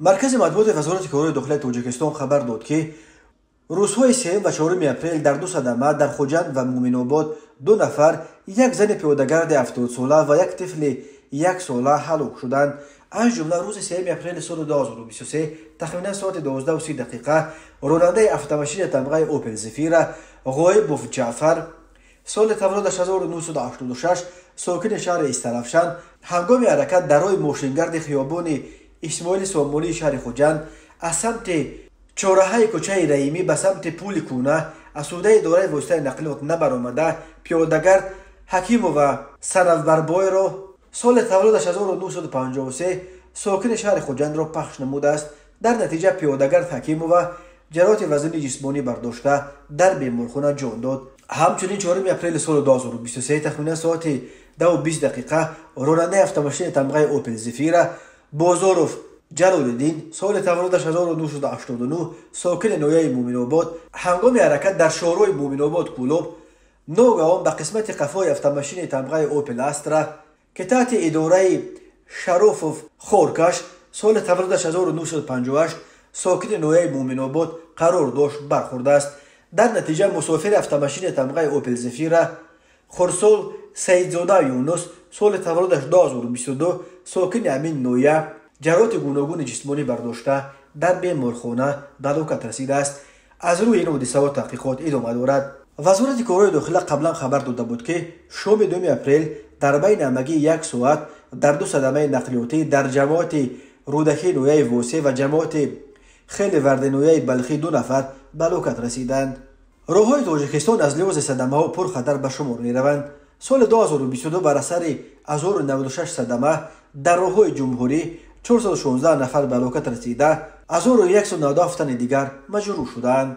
Маркази матбуоти Вазорати корҳои дохилаи Тоҷикистон хабар дод, ки рӯзҳои 3 ва 4 апрел дар ду садама дар Хуҷанд ва Муъминобод 2 нафар, як зани пиёдагарди 70-сола ва як тифли 1-сола ҳалок шуданд. Аз ҷумла рӯзи 3 апрели соли 2023 тахминан соати 12:30 ронандаи автомашини тамғаи Опел Зефира Ғоибов Ҷаъфар соли таваллудаш 1986 сокини шаҳри Истаравшан ҳангоми ҳаракат дар роҳи мошингарди хиёбони Исмоили Сомонии шаҳри Хуҷанд аз самти чораҳаи кӯчаи Раимӣ ба самти пули кӯна аз ҳудаи идораи воситаи нақлиёт набаромада пиёдагард Ҳакимова Санавбарбойро соли таваллудаш 1953 сокини шаҳри Хуҷандро пахш намудааст. Дар натиҷа пиёдагард Ҳакимова ҷароҳати вазнини ҷисмонӣ бардошта дар беморхона ҷон дод. Ҳамчунин 4 апрели соли 2023 тахминан соати 10:20 ронандаи автомашини тамғаи Опел Зефира Бозоров Ҷалолиддин соли таваллудаш 1989 сокини ноҳияи Муъминобод ҳангоми ҳаракат дар шоҳроҳи Муъминобод Кӯлоб ногаҳон ба қисмати қафои автомашини тамғаи Опел Астра, ки таҳти идораи Шарофов Хоркаш соли таваллудаш 1958 сокини ноҳияи Муъминобод қарор дошт, бархӯрдааст. Дар натиҷа мусофири автомашини тамғаи Опел Зефира Хурсол Саидзода Юнус соли таваллудаш 2022 сокини ҳамин ноҳия ҷароҳати гуногуни ҷисмонӣ бардошта дар беморхона ба ҳалокат расидааст. Аз рӯи ин ҳодисаҳо таҳқиқот идома дорад. Вазорати корҳои дохила қаблан хабар дода буд, ки шоми 2 апрел дар байни ҳамагӣ 1 соат дар ду садамаи нақлиётӣ дар ҷамоати Рӯдакии ноҳияи Восеъ ва ҷамоати Хелеварди ноҳияи Балхӣ 2 нафар ба ҳалокат расиданд. Роҳҳои Тоҷикистон аз лиҳози садамаҳо пурхатар ба шумор мераванд. Соли 2022 бар асари 1096 садама дар роҳҳои ҷумҳурӣ 416 нафар ба ҳалокат расида, 1197 тани дигар маҷрӯҳ шуданд.